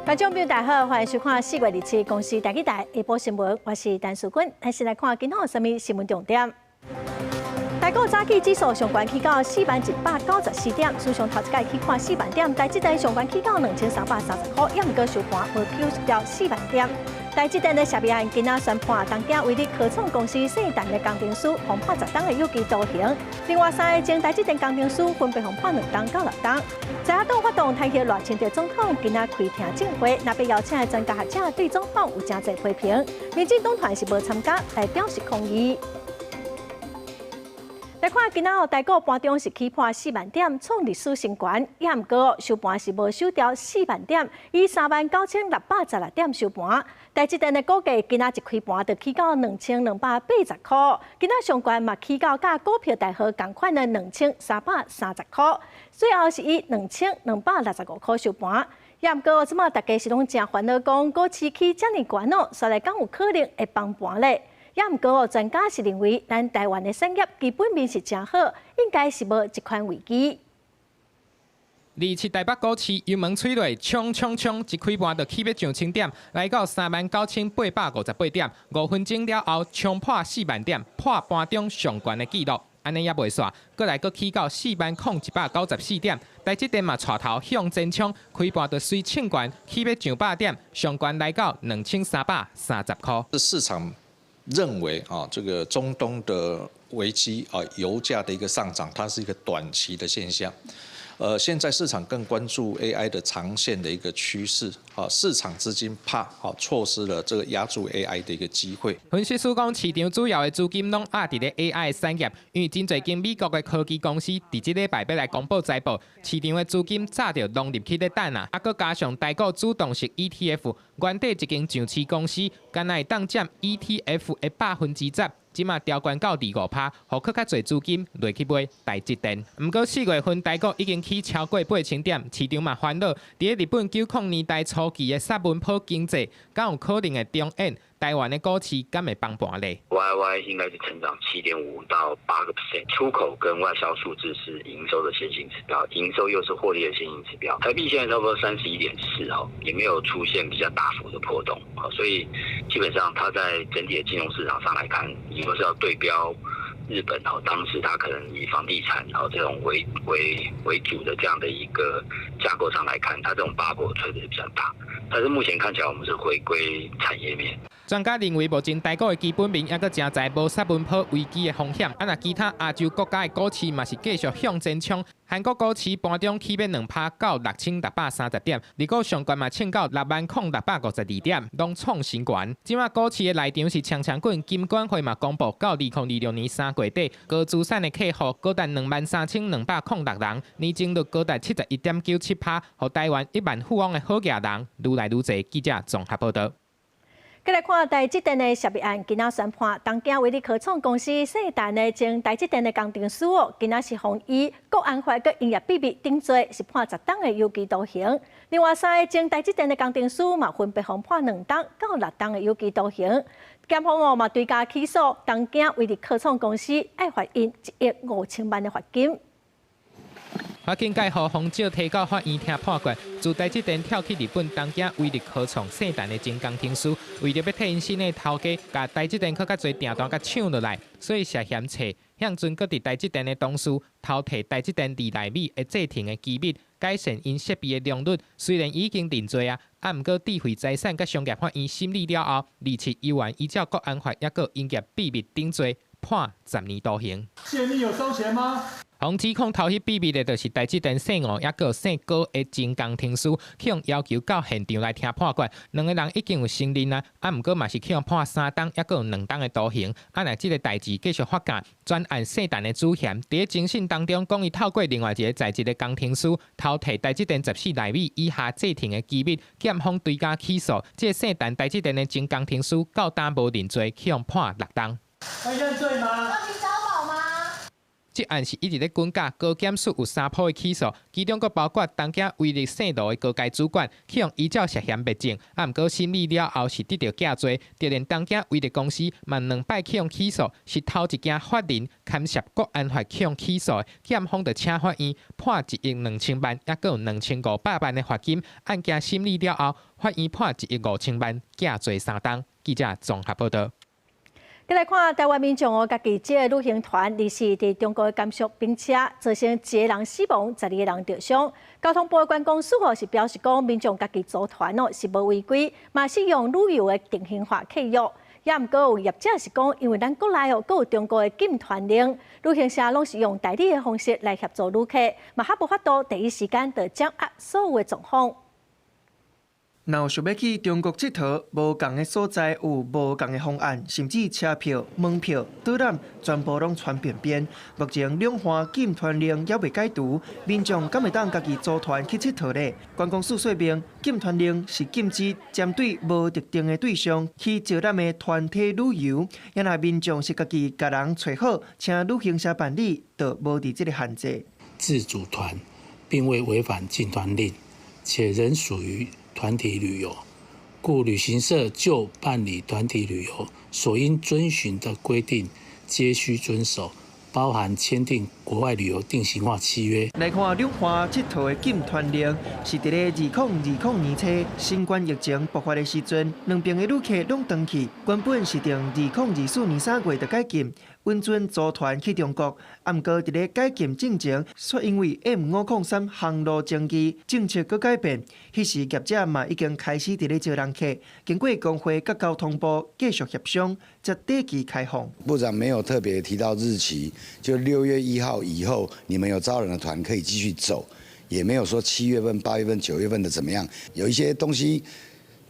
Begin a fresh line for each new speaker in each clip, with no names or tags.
觀眾朋友大家好，歡迎收看4月27公視台語台下晡新聞，我是陳淑君。咱先來看今仔有啥物新聞重點。台股早起指數上懸起到40,194點，史上頭一擺起破四萬點。台積電上懸起到2330塊，也毋過收盤無守牢四萬點。台積電的涉密案今仔宣判，東京威力科創公司姓陳的工程師予判10冬的有期徒刑，另外三个前台積電工程師分別予判2冬到6冬。在野黨發動彈劾賴清德總統，今仔開聽證會，若被邀請的專家學者對總統有誠濟批評，民進黨團是無參加，來表示抗議。來看今仔日台股盤中是起破四萬點，創歷史新高，也毋過收盤是無守牢四萬點，以39,616點收盤。台積電的股價今仔一開盤就起到2280塊，今仔上懸嘛起到佮股票代號仝款的2330塊，最後是以2265塊收盤。也毋過這馬大家是攏誠煩惱，講股市起遮爾懸哦，煞來敢有可能會崩盤咧？也毋過專家是認為，咱台灣的產業基本面是誠好，應該是無這款危機。
27台北股市油門吹落，衝衝衝！一開盤就起欲上千點，來到39,858點。5分鐘了後，衝破四萬點，破盤中上懸的紀錄。按呢猶袂煞，閣來閣起到40,194點。台積電嘛帶頭向前衝，開盤就隨衝懸，起欲上百點，上懸來到2330塊。
市場認為啊，這個中東的危機啊，油價的一個上漲，它是一個短期的現象。現在市場更關注 AI 的長線的一個趨勢，啊，市場資金怕啊錯失了這個押注 AI 的一個機會。
分析師講，市場主要的資金攏押佇咧 AI 產業，因為真濟間美國的科技公司佇這禮拜欲來公布財報，市場的資金早就攏入去咧等啊，啊，閣加上台股主動式 ETF，原底一間上市公司，敢若會當佔 ETF 的10%。這馬調懸到25趴，予閣較濟資金落去買台積電。毋過4月份台股已經起超過8000點，市場嘛煩惱。佇咧日本90年代初期的薩文坡經濟，敢有可能會重演？台灣的股市敢會崩盤咧
？YoY 應該是成長7.5到8個 percent，出口跟外銷數字是營收的先行指標，營收又是獲利的先行指標。台幣現在差不多31.4哦，也沒有出現比較大幅的波動，所以基本上它在整體的金融市場上來看，你若是要對標日本哦，當時它可能以房地產哦這種為主的這樣的一個架構上來看，它這種 bubble 吹得比較大。但是目前看起來，我們是回歸產業面。
專家認為，目前台股的基本面猶閣誠在無薩文坡危機的風險。啊，若其他亞洲國家的股市嘛是繼續向前衝。韓國股市盤中起欲2趴到6630點，日股上懸嘛衝到60,652點，攏創新高。這馬股市的內場是強強滾，金管會嘛公布到2026年3月底，高資產的客戶高達23,206人，年增率高達71.97趴，予台灣億萬富翁的好額人愈來愈濟。記者綜合報導。
繼來看台積電的涉密案，今仔宣判，東京威力科創公司姓陳的前台積電的工程師哦，今仔是予以國安法佮營業秘密等罪，是判10冬的有期徒刑。另外三个前台積電的工程師嘛，分別予判2冬到6冬的有期徒刑。檢方哦嘛追加起訴東京威力科創公司，愛罰𪜶1億5000萬的罰金。
法警蓋予封照提到法院聽判決，自台積電跳去日本東京威力科創姓陳的前工程師，為著欲替𪜶新的頭家，共台積電閣較濟訂單共搶落來，所以涉嫌揣向陣閣佇台積電的董事偷提台積電2納米的製程的機密，改善𪜶設備的良率。雖然已經認罪啊，啊毋過智慧財產佮商業法院審理了後，27猶原依照國安法猶閣營業秘密等罪，判10年徒刑。
泄密有收錢嗎？
予指控偷翕秘密的，就是台積電姓吳，猶閣姓高的前工程師，去予要求到現場來聽判決。兩个人已經有承認啊，啊毋過嘛是去予判3冬，猶閣2冬的徒刑。啊，若這个代誌繼續發展，專案姓陳的主嫌，佇咧偵訊當中講，伊透過另外一个在職的工程師偷提台積電14納米以下製程的機密，檢方追加起訴。這个姓陳台積電的前工程師到今無認罪，去予判6冬。
會認罪嗎？
這案是一直咧滾架，高檢署有三波的起訴，其中閣包括東京威力聖路的高階主管，去予依照涉嫌滅證，啊，毋過審理了後是得著假罪，就連東京威力公司嘛兩擺去予起訴，是頭一件法人牽涉國安法去予起訴的，檢方就請法院判1億2千萬，抑閣有2500萬的罰金。案件審理了後，法院判1億5千萬，假罪3冬。記者綜合報道。
再來看臺灣民眾哦，家己這个旅行團，離時佇中國的甘肅冰車，造成一個人死亡，12個人著傷。交通部的觀光署哦是表示講，民眾家己組團哦是無違規，嘛適用旅遊的定型化契約。也毋過有業者是講，因為咱國內哦，閣有中國的禁團令，旅行社攏是用代理的方式來協助旅客，嘛較無法度第一時間就掌握所有的狀況。
若有想欲去中國𨑨迌，無仝的所在有無仝的方案，甚至車票、門票、導覽全部攏傳變變。目前兩岸禁團令猶未解除，民眾敢會當家己組團去𨑨迌咧？觀光署說明，禁團令是禁止針對無特定的對象去招攬的團體旅遊。抑若民眾是家己共人揣好，請旅行社辦理，就無佇這个限制。
自組團並未違反禁團令，且仍屬於團體旅遊，故旅行社就辦理團體旅遊所應遵循的規定，皆須遵守，包含簽訂國外旅遊定型化契約。
來看兩岸𨑨迌的禁團令，是佇咧2020年初新冠疫情爆發的時陣，兩邊的旅客攏轉去。原本是定2024年3月就解禁，允准組團去中國。啊，毋過佇咧解禁進前，卻因為 M503航路爭議，政策閣改變。彼時業者嘛已經開始佇咧招人客，經過工會佮交通部繼續協商，才短期開放。
部長沒有特別提到日期，就6月1號以後，你們有招人的團可以繼續走，也沒有說7月份、8月份、9月份的怎麼樣。有一些東西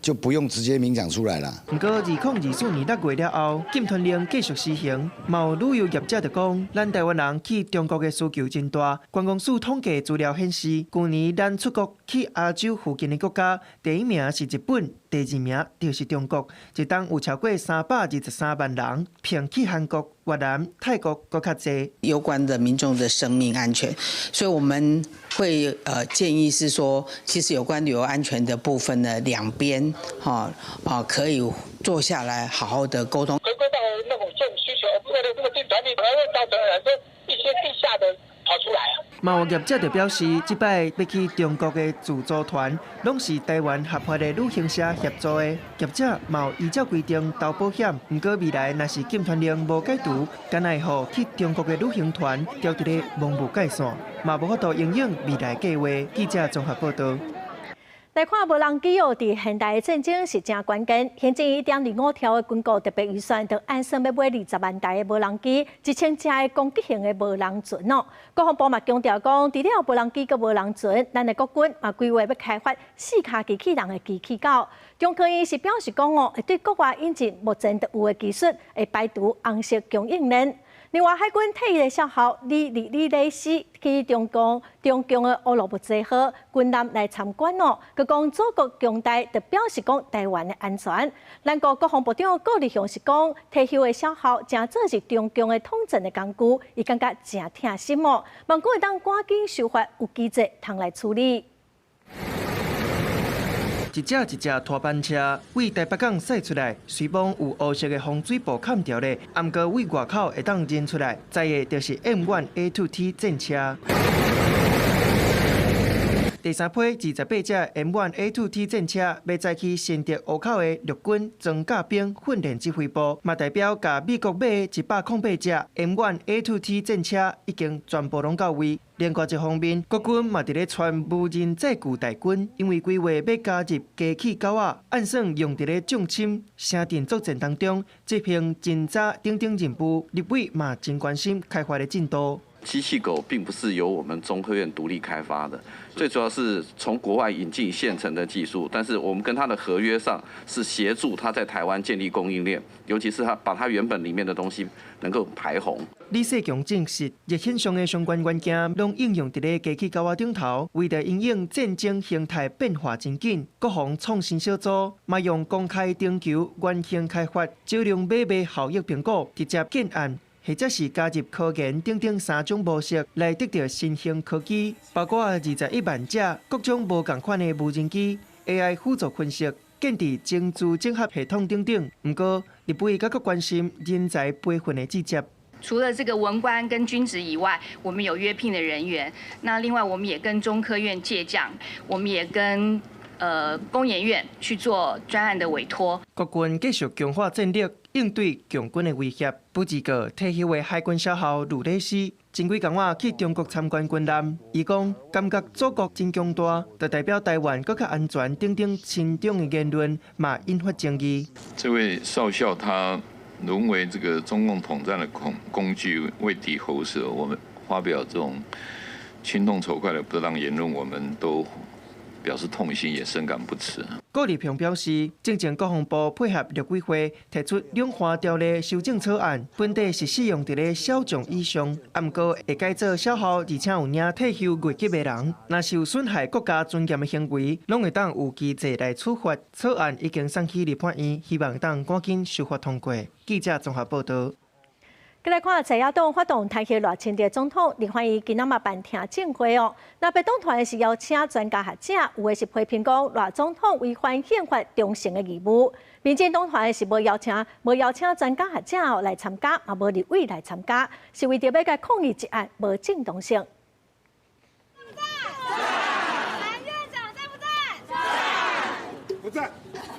就不用直接明講出來了。
毋過，2024年6月了後，禁團令繼續施行，嘛有旅遊業者就講，咱臺灣人去中國的需求真大。觀光署統計資料顯示，舊年咱出國去亞洲附近的國家，第一名是日本，第二名就是中國。一冬有超過323萬人，比去韓國、越南、泰國閣較濟。
攸關的民眾的生命安全，所以我們會建議是說，其實有關旅遊安全的部分呢，兩邊哈啊可以坐下來好好的溝通。
回歸到那種這種需求，而不為了這個禁團令，還會造成很多一些地下的跑出來啊。
嘛有業者就表示，這擺欲去中國的自組團，攏是臺灣合法的旅行社協助的。業者嘛有依照規定投保險，毋過未來若是禁團令無解除，敢會予去中國的旅行團牢佇咧茫無界線，嘛無法度影響未來計劃。記者綜合報道。
來看無人機哦，佇現代的戰爭是誠關鍵。行政院1.25兆的軍購特別預算，就按算欲買20萬台的無人機，1000隻的攻擊型的無人船哦。國防部嘛強調講，除了無人機佮無人船，咱的國軍嘛規劃欲開發四跤機器人的機器狗。中科院是表示講哦，會對國外引進目前獨有的技術，會排除紅色供應鏈。另外，海軍退役的少校李李李雷斯去中共中共的烏魯木齊號軍艦來參觀哦。閣講祖國強大，就表示講臺灣的安全。咱國國防部長顧立雄是講，退休的少校誠做是中共的統戰的工具，伊感覺誠疼心哦。望講會當趕緊修法，有機制通來處理。
一隻一隻拖板車對臺北港駛出來，雖罔有烏色的防水布崁著咧，毋過對外口會當認出來，載的就是 M1A2T 戰車。第三批28隻 M1A2T 戰車欲載去新竹湖口的陸軍裝甲兵訓練指揮部，嘛代表共美國買的108隻 M1A2T 戰車已經全部攏到位。另外一方面，國軍嘛佇咧傳無人載具大軍，因為規劃欲加入機器狗仔，按算用佇咧縱深城鎮作戰當中執行偵查等等任務。立委嘛真關心開發的進度。
機器狗並不是由我們中科院獨立開發的，最主要是從國外引進現成的技術，但是我們跟他的合約上是協助他在台灣建立供應鏈，尤其是他把他原本裡面的東西能夠排紅。
李世強證實，熱顯像的相關元件攏應用佇咧機器狗仔頂頭，為著因應戰爭形態變化真緊，國防創新小組嘛用公開徵求原型開發，少量買賣效益評估，直接建案。或者是加入科研等等三種模式來得著新興科技，包括21萬隻各種無仝款的無人機、AI 輔助分析、建置情資整合系統等等。毋過，立委閣閣關心人才培訓的細節。
除了這個文官跟軍職以外，我們有約聘的人員。那另外，我們也跟中科院借將，我們也跟工研院去做專案的委託。
國軍繼續強化戰力，應對共軍的威脅。不這個退休的海軍少校呂禮斯，前幾工仔去中國參觀軍艦，伊講感覺祖國真強大，就代表台灣閣較安全等等親中的言論，嘛引發爭議。
這位少校他淪為這個中共統戰的工具，為敵喉舌。我們發表這種親共仇快的不當言論，我們都表示痛心，也深感不齒。
郭立平表示，進前國防部配合陸委會提出兩岸條例修正草案，本底是適用佇咧少將以上，毋過會改做少校，而且有領退休月給的人，若是有損害國家尊嚴的行為，攏會當有機制來處罰。草案已經送去立法院，希望當趕緊修法通過。記者綜合報導。
閣來看在野黨發動彈劾賴清德總統，立法院今仔嘛辦聽證會哦。若白黨團是邀請專家學者，有的是批評講賴總統違反憲法忠誠的義務。民進黨團是無邀請專家學者來參加，嘛無立委來參加，是為著欲共抗議一案無正當性。
藍院長在不在？在。
不在。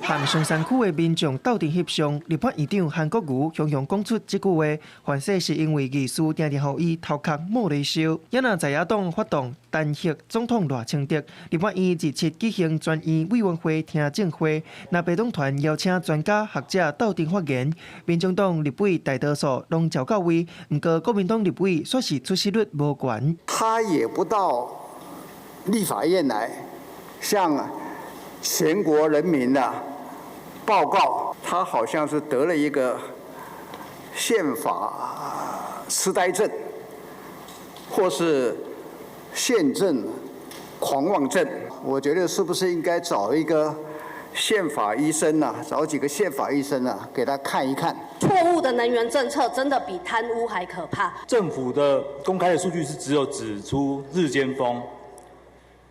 和松山區的民眾鬥陣翕相，立法院長韓國瑜雄雄講出這句話，反說是因為議事定定予伊頭殼冒咧燒。也若在野黨發動彈劾總統賴清德，立法院27舉行全院委員會聽證會，若白黨團邀請專家學者鬥陣發言，民眾黨立委大多數攏召到位，毋過國民黨立委煞是出席率無懸。
他也不到立法院來向全國人民啊報告，他好像是得了一個憲法痴呆症，或是憲政狂妄症。我覺得是不是應該找一個憲法醫生啊，找幾個憲法醫生啊，給他看一看。
錯誤的能源政策真的比貪污還可怕。
政府的公開的數據是只有指出日間風，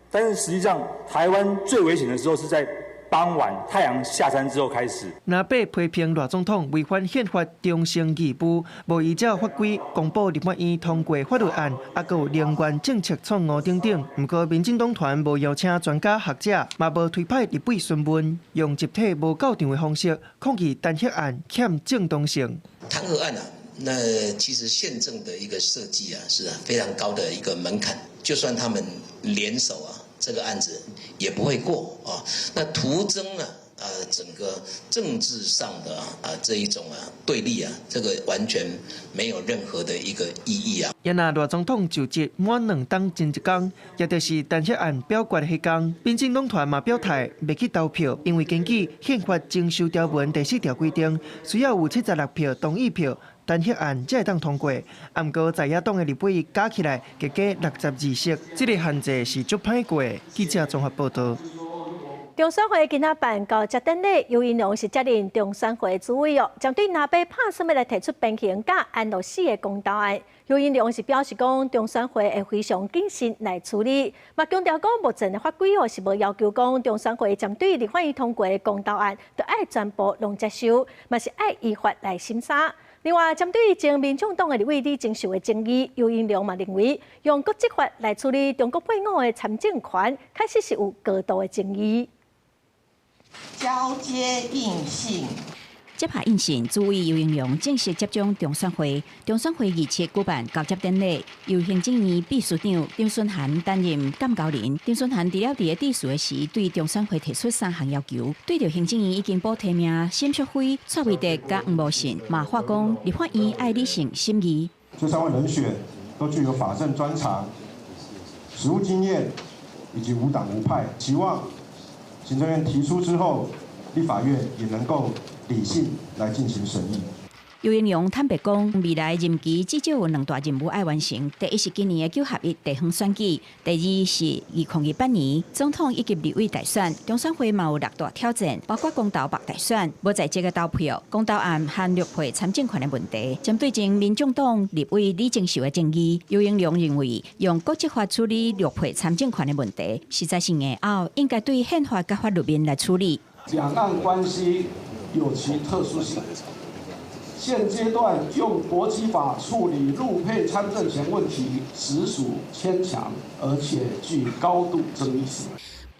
但是實際上台灣最危險的時候是在傍晚太陽下山之後開始。
若被批評賴總統違反憲法忠誠義務，無依照法規公布立法院通過法律案，抑閣有能源政策錯誤等等。毋過民進黨團無邀請專家學者，嘛無推派立委詢問，用集體無到場的方式抗議彈劾案欠正當性。
彈劾案啊，那其實憲政的一個設計啊，是非常高的一個門檻，就算他們聯手啊，這個案子也不會過啊。那徒增啊，整個政治上的啊這一種啊對立啊，這個完全沒有任何的一個意義啊。
也若賴總統就職滿2冬前一工，也就是彈劾案表決的彼工，民進黨團嘛表態袂去投票，因為根據憲法增修條文第4條規定，需要有76票同意票，彈劾案才會當通過。毋過在野黨的立委加起來共計62席，這個限制是足歹過。記者綜合報導。
中選會今仔辦交接典禮，游盈隆是接任中選會主委哦。針對藍白拍算欲來提出鞭刑佮安樂死的公投案，游盈隆是表示講，中選會會非常謹慎來處理，嘛強調講目前的法規哦是無要求講中選會針對立法院通過的公投案，著愛全部攏接受，嘛是愛依法來審查。另外，針對前民眾黨的立委李鍾秀的爭議，游盈隆嘛認為，用國籍法來處理中國配偶的參政權，確實是有高度的爭議。
交接印信，
接下印信，主委游盈隆正式接掌中選會。中選會27舉辦交接典禮，由行政院秘書長張惇涵擔任監交人。張惇涵除了佇咧致辭的時，對中選會提出三項要求。對著行政院已經補提名沈淑妃、蔡維德佮黃模信，嘛話講立法院愛理性審議。
這三位人選都具有法政專長、實務經驗以及無黨無派，期望行政院提出之後，立法院也能夠理性來進行審議。
游盈隆坦白講，未來任期至少有兩大任務愛完成。第一是今年的九合一地方選舉，第二是2028年總統以及立委大選。中選會嘛有六大挑戰，包括公投罷大選、無在職的投票、公投案和陸配參政權的問題。針對前民眾黨立委李鍾秀的爭議，游盈隆認為用國籍法處理陸配參政權的問題，實在是硬拗，應該對憲法佮法律面來處理。
兩岸關係有其特殊性。現階段用國籍法處理陸配參政權問題，實屬牽強，而且具高度爭議性。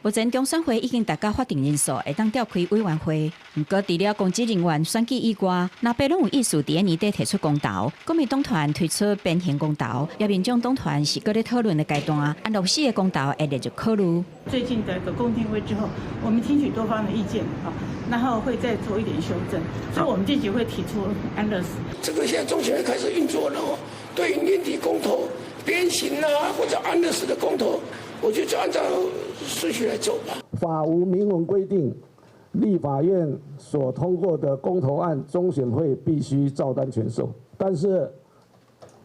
目前中選會已經達到法定人數，會當召開委員會。毋過，除了公職人員選舉以外，藍白攏有意思佇咧年底提出公投。國民黨團提出平行公投，也民眾黨團是閣咧討論的階段。安樂死的公投會列入考慮。
最近的一個公聽會之後，我們聽取多方的意見，然後會再做一點修正，所以我們這集會提出安樂死。
這個現在中選會開始運作了，對於年底公投、鞭刑啊或者安樂死的公投，我就就按照順序來走吧。
法無明文規定，立法院所通過的公投案，中選會必須照單全收。但是，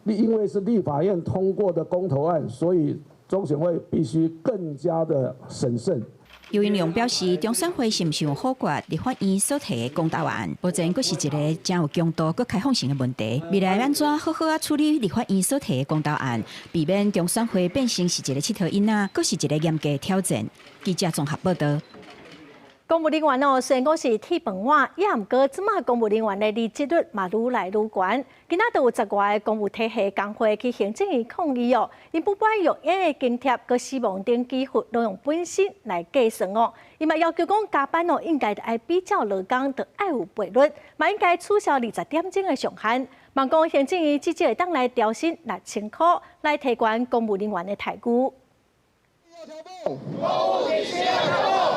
因為是立法院通過的公投案，所以中選會必須更加的審慎。
游盈隆表示，中選會是毋是有否決立法院所提的公投案，目前閣是一個誠有強度、閣開放性的問題。未來按怎好好仔處理立法院所提的公投案，避免中選會變成是一個𨑨迌囡仔，閣是一個嚴格挑戰。記者綜合報道。
公務人員哦，雖然講是鐵飯碗，也毋過這馬公務人員的離職率嘛愈來愈懸。今仔就有十外个公務體系工會去行政院抗議哦，𪜶不滿育嬰的津貼、佮死亡等給付，攏用本薪來計算哦。伊嘛要求講加班哦，應該愛比照勞工，著愛有倍率，嘛應該取消20點鐘的上限。望講行政院至少會當來調薪6000箍，來提懸公務人員的待遇。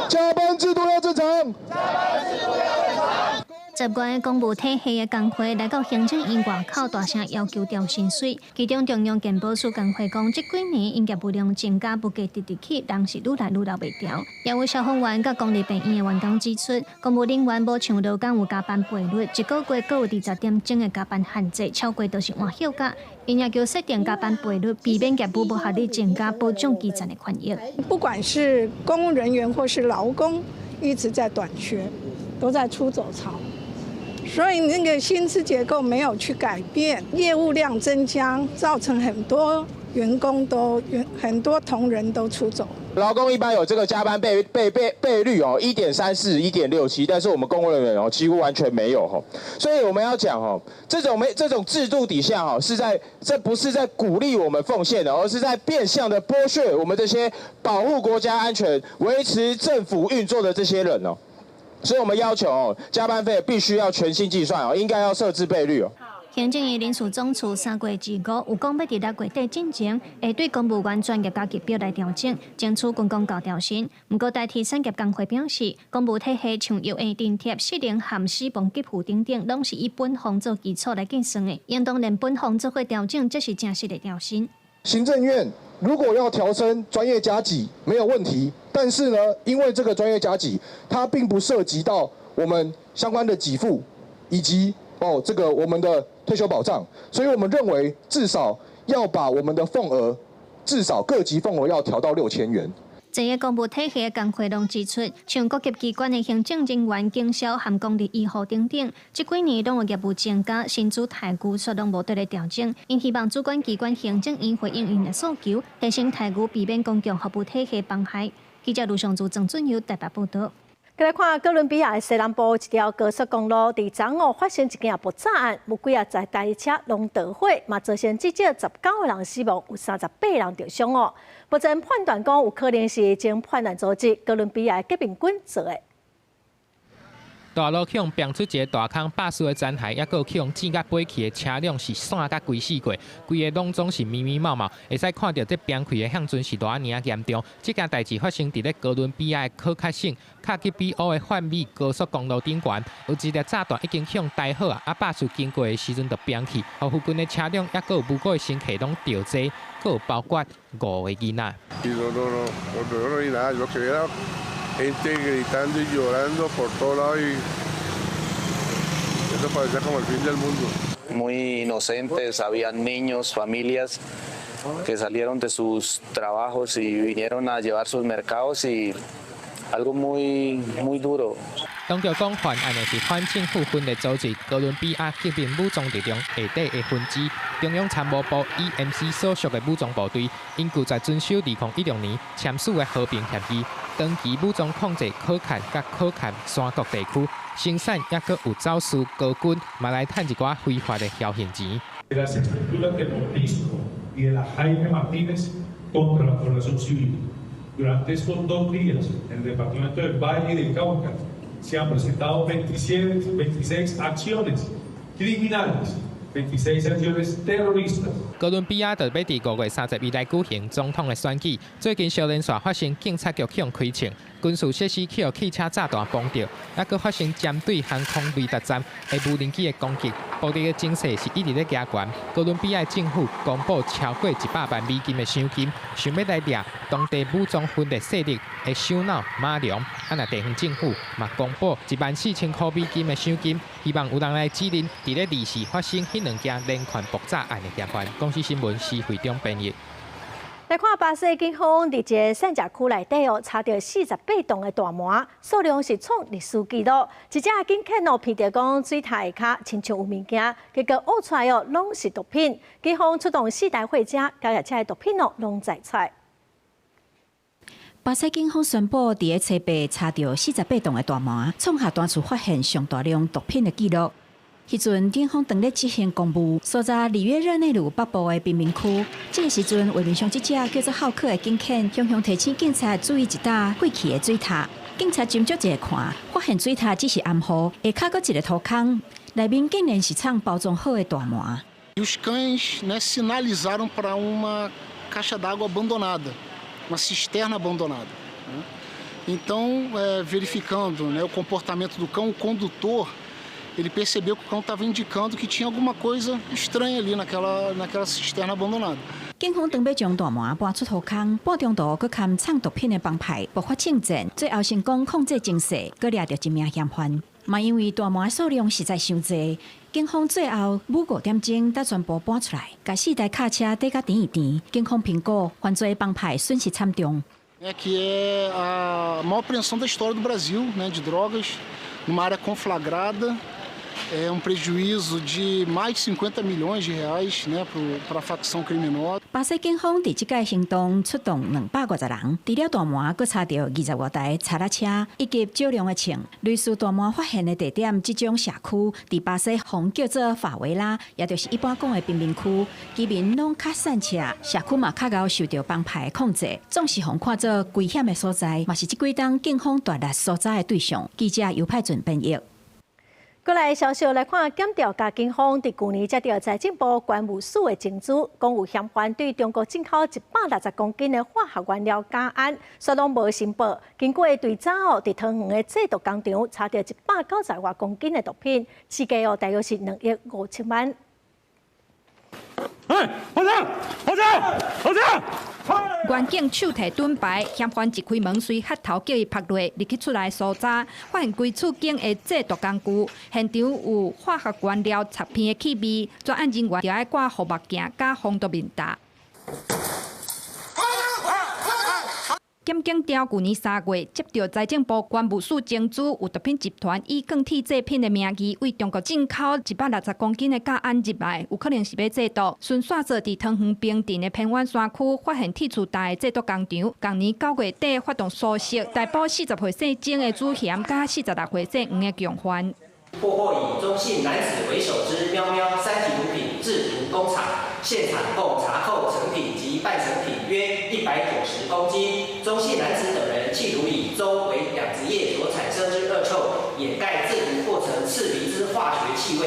加班制度要正常。
加班制度要正常。十外个公務體系的工會來到行政院外口，大聲要求調薪水。其中中央健保署工會講，這幾年𪜶業務量增加，物價直直起，人是愈來愈留袂牢。也有消防員佮公立病院的員工指出，公務人員無像勞工有加班倍率，一個月閣有20點鐘的加班限制，超過就是換休假。𪜶要求設定加班倍率，避免業務無合理增加，保障基層的權益。
不管是公務人員或是勞工，一直在短缺，都在出走潮。所以那個薪資結構沒有去改變，業務量增加，造成很多員工都很多同仁都出走。
勞工一般有這個加班倍率哦，1.34、1.67，但是我們公務人員哦幾乎完全沒有吼，所以我們要講哦，這種沒這種制度底下哈，是在這不是在鼓勵我們奉獻的，而是在變相的剝削我們這些保護國家安全、維持政府運作的這些人哦。所以我們要求哦，加班費必須要全薪計算哦，應該要設置倍率哦。
行政院人事總處3月25有講，欲佇6月底進前，會對公務員專業加給表來調整，爭取軍公教調薪。毋過，代替產業工會表示，公務體系像育嬰津貼、失能和死亡給付等等，攏是以本俸做基礎來計算的，應當連本俸做伙調整，才是正式的調薪。
行政院如果要調升專業加給，沒有問題。但是呢，因為這個專業加給，它並不涉及到我們相關的給付，以及哦這個我們的退休保障，所以我們認為至少要把我們的俸額，至少各級俸額要調到6000元。
這個公務體系的工會攏指出，像各級機關的行政人員、經銷和公立醫護等等，這幾年攏有業務增加，薪資待遇卻攏無得咧調整。𪜶希望主管機關行政院回應𪜶的訴求，提升待遇，避免公共服務體系崩壞。記者盧尚祖、鄭俊友台北報導。
來看哥倫比亞的西南部一條高速公路，佇昨午發生一件爆炸案，有幾仔十台車攏著火，嘛造成至少19個人死亡，有38人著傷哦。目前判斷講有可能是前叛亂組織哥倫比亞革命軍做的。
大路去予煏出一个大空，爆豎的殘骸，抑閣有去予濺甲飛去的車輛是散甲規四界，規个攏總是密密麻麻，會使看著這煏開的向陣是偌爾嚴重。這件代誌發生佇咧哥倫比亞的可卡省卡吉比奧的泛美高速公路頂懸，有一粒炸彈已經予埋好啊，啊爆豎經過的時陣就煏去，予附近的車輛抑閣有無辜的乘客攏著災，閣有包括五个囡仔。
Gente gritando y llorando por todos lados y
Eso parecía como el fin del mundo.
Muy inocentes, había niños, familias que salieron de sus trabajos y vinieron a llevar sus mercados y algo muy muy duro。
當局講，犯案的是反政府分裂組織哥倫比亞革命武裝力量下底的分支，中央參謀部 EMC 所屬的武裝部隊，𪜶拒絕遵守2016年簽署的和平協議，長期武裝控制可汗佮可堪山谷地區，生產抑閣有走私高軍，嘛來趁一寡非法的僥倖錢。
Las estructuras del Mordisco y de la Jaime Martínez contra la población civil. Durante estos 2 días, en el departamento del Valle del Cauca, se han presentado 27, 26 acciones criminales, 26 acciones terroristas.
哥倫比亞就欲佇5月31來舉行總統的選舉。最近小連續發生警察局予開槍，軍事設施予汽車炸彈崩著，抑閣發生針對航空雷達站的無人機的攻擊。暴力的情勢是一直咧加懸。哥倫比亞政府公布超過100萬美金的賞金，想欲來掠當地武裝分裂勢力的首腦馬龍。啊，若地方政府嘛公布14,000塊美金的賞金，希望有人來指認佇咧二四發生彼兩件連環爆炸案的嫌犯。公視新聞施惠中編譯。
來看巴西警方佇一个散食區內底哦，查著48噸的大麻，數量是創歷史紀錄。一隻警犬哦，聞著講水塔下跤親像有物件，結果挖出來哦，攏是毒品。警方出動四台貨車，共這的毒品哦，攏載出來。
巴西警方宣布，佇咧初八查著48噸的大麻，創下單次發現上大量毒品的紀錄。彼陣警方當咧執行公務，所在里約熱內盧北部的貧民區。這个時陣，畫面上這隻叫做浩克的警犬，雄雄提醒警察注意一搭廢棄的水塔。警察斟酌一下看，發現水塔只是暗號，下跤閣一个土坑，內面竟然是藏包裝好的大麻。
E os cães, né, sinalizaram para uma caixa d'água abandonada, uma cisterna abandonada. Então, verificando, né, o comportamento do cão, o condutor, ele percebeu que o cão estava indicando que tinha alguma coisa estranha ali naquela cisterna abandonada.
警方當欲將大麻搬出土坑，半中途閣共藏毒品的幫派爆發槍戰，最後成功控制情勢，閣掠著一名嫌犯。嘛因為大麻數量實在傷濟，警方最後舞5點鐘才全部搬出來，共四台卡車載到甜醫院。警方評估犯罪幫派損失慘重。
É que é a maior apreensão da história do Brasil, né, de drogas, numa área conflagrada. É um prejuízo de mais de 50 milhões de reais, né, para a facção criminosa.
巴西警方佇這擺行動出動200外十人，除了大麻，閣查著20外台柴仔車以及少量的槍。類似大麻發現的地點，這種社區佇巴西予人叫做法維拉，也就是一般講的貧民區，居民攏較散赤，社區嘛較𠢕受著幫派的控制，總是予人看做危險的所在，嘛是這幾冬警方大力搜查的對象。記者尤派准編譯。
過來消息來看，檢調佮警方佇舊年接著財政部關務署的情資，講有嫌犯對中國進口160公斤的化學原料甲胺，煞攏無申報。經過追查哦，佇桃園的製毒工廠查著190外公斤的毒品，市價哦大約是2億5千萬。
哎，好槍！好槍！好槍！
員警手提盾牌，嫌犯一開門，隨喝頭叫伊拍落，入去厝內搜查，發現規厝間的製毒工具，現場有化學原料插片的氣味，專案人員就愛掛護目鏡佮防毒面罩。檢警調舊年3月接著財政部關務署情資，有毒品集團以鋼鐵製品的名義，對中國進口160公斤的甲胺入來，有可能是欲製毒。循線索佇桃園平鎮的偏遠山區發現鐵厝大的製毒工廠，仝年9月底發動搜索，逮捕40歲姓鍾的主嫌，佮46歲姓黃的共犯。
破獲以鍾姓男子為首之喵喵三級毒品製毒工廠，現場共查扣成品及半成品約190公斤。鍾姓男子等人企圖以鄒為養殖業所產生之惡臭，掩蓋製毒過程刺鼻之化學氣味。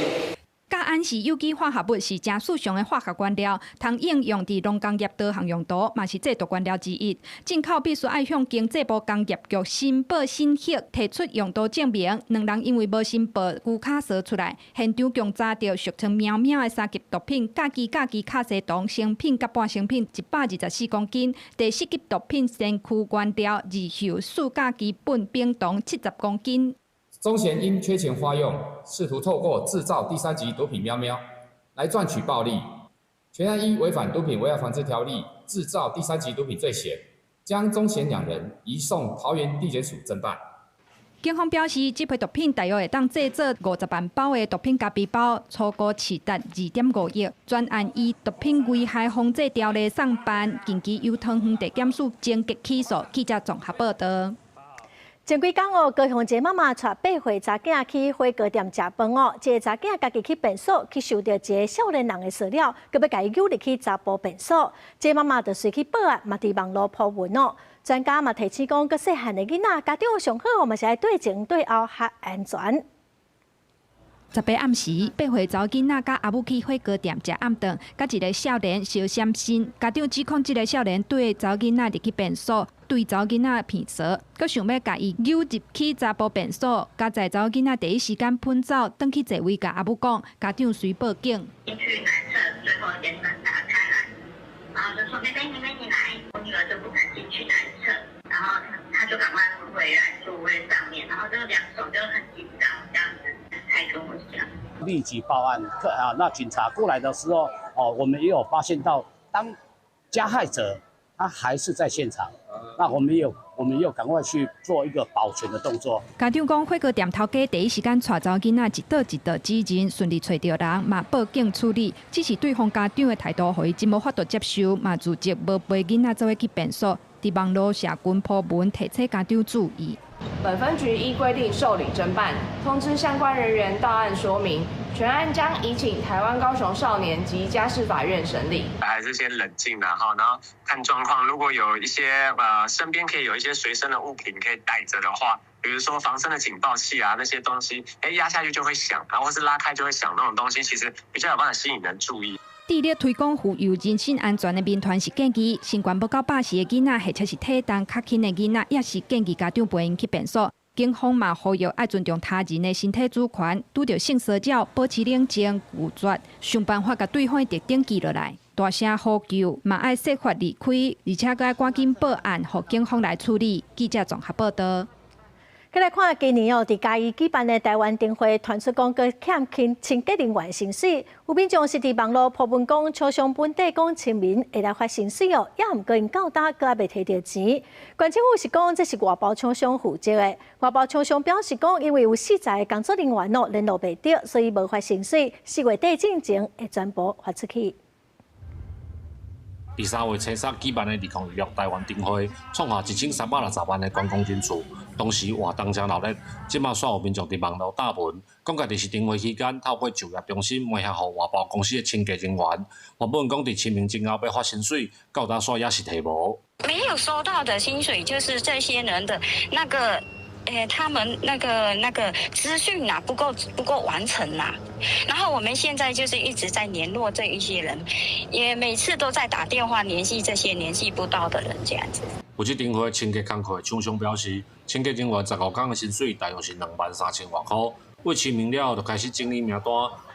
甲胺是有機化合物，是誠時尚的化學原料，通應用佇農工業多項用途，嘛是製毒原料之一。進口必須愛向經濟部工業局申報審核，提出用途證明。兩人因為無申報，龜跤趖出來，現場共查著俗稱喵喵的三級毒品，甲基甲基卡西酮成品佮半成品124公斤，第四級毒品先驅原料二溴四甲基苯丙酮70公斤。
宗贤因缺錢花用，試圖透過製造第三級毒品喵喵來賺取暴利。全案依違反毒品危害防治條例製造第三級毒品罪嫌，將宗賢兩人移送桃園地檢署偵辦。
警方表示，這批毒品大約會當製作50萬包的毒品咖啡包，初步市值2.5億。全案依毒品危害防制條例送辦，近期由桃園地檢署偵結起訴。記者綜合報道。
前幾工哦，高雄一個媽媽帶8歲查囝去火鍋店食飯哦，這個查囝家己去便所去收著一个少年人的資料，閣欲共伊誘入去查埔便所，這個媽媽就隨去報案，嘛佇網路 po 文哦。專家嘛提醒講，閣細漢的囡仔，家長上好嘛是愛對前對後較安全。
18暗時，8歲查某囡仔佮阿母去火鍋店食暗頓，佮一个少年相閃身，家長指控這个少年對查某囡仔入去便所，對查某囡仔騙色，閣想欲共伊誘入去查埔便所，佳哉查某囡仔第一時間噴走，轉去座位共阿母講，家長隨報警。
進去男廁，最後一間門打開來，然後就說：妹妹，妹妹，你來。我女兒就不敢進去男廁，然後她就趕快回來座位上面，然後就兩手就很緊張，這樣子才跟我講。
立即報案，啊，那警察過來的時候，哦，我們也有發現到，當加害者他還是在現場，那我們又趕快去做一個保全的動作。
家長講，火鍋店頭家第一時間帶查某囡仔一倒一倒指認，順利揣著人，嘛報警處理。只是對方家長的態度，予伊真無法度接受，嘛自責無陪囡仔做伙去便所，佇網路社群 po 文提醒家長注意。
本分局依規定受理偵辦，通知相關人員到案說明，全案將移請台灣高雄少年及家事法院審理。
還是先冷靜啦，哈，然後看狀況，如果有一些身邊可以有一些隨身的物品可以帶着的話，比如說防身的警報器啊那些東西，壓下去就會響，然後或是拉開就會響那種東西，其實比較有辦法吸引人注意。
致力推廣護佑人身安全的民團是建議，身懸無夠110的囡仔，或者是體重較輕的囡仔，也是建議家長陪𪜶去便所。警方嘛呼籲愛尊重他人的身體主權，拄著性騷擾保持冷靜，拒絕，想辦法共對方的特徵記落來，大聲呼救，嘛愛設法離開，而且閣愛趕緊報案，予警方來處理。記者綜合報道。
閣來看今年哦，佇嘉義舉辦的台灣燈會，傳出講閣欠清清潔人員薪水，有民眾是佇網路 po 文講，廠商本底講清明會來發薪水哦，猶毋過𪜶到今閣猶未提著錢。縣政府是講這是外包廠商負責的，外包廠商表示講，因為有40個工作人員哦聯絡袂著，所以無發薪水。4月底進前會全部發出去。
佇3月初3舉辦的2026台灣燈會，創下1360萬的觀光人次。當時活動誠熱鬧，這馬煞有民眾佇網路貼文，講家己是燈會期間透過就業中心媒合予外包公司的清潔人員，原本講佇清明前後欲發薪水，到今煞猶是提無。
沒有收到的薪水，就是這些人的那個，他們那個資訊啊，不夠完成啦。然後我們現在就是一直在聯絡這一些人，也每次都在打電話聯繫這些聯繫不到的人，這樣子。
負責燈會清潔工課的廠商表示，清潔人員15工的薪水大約是2萬3千外箍。為清明了後，就開始整理名單，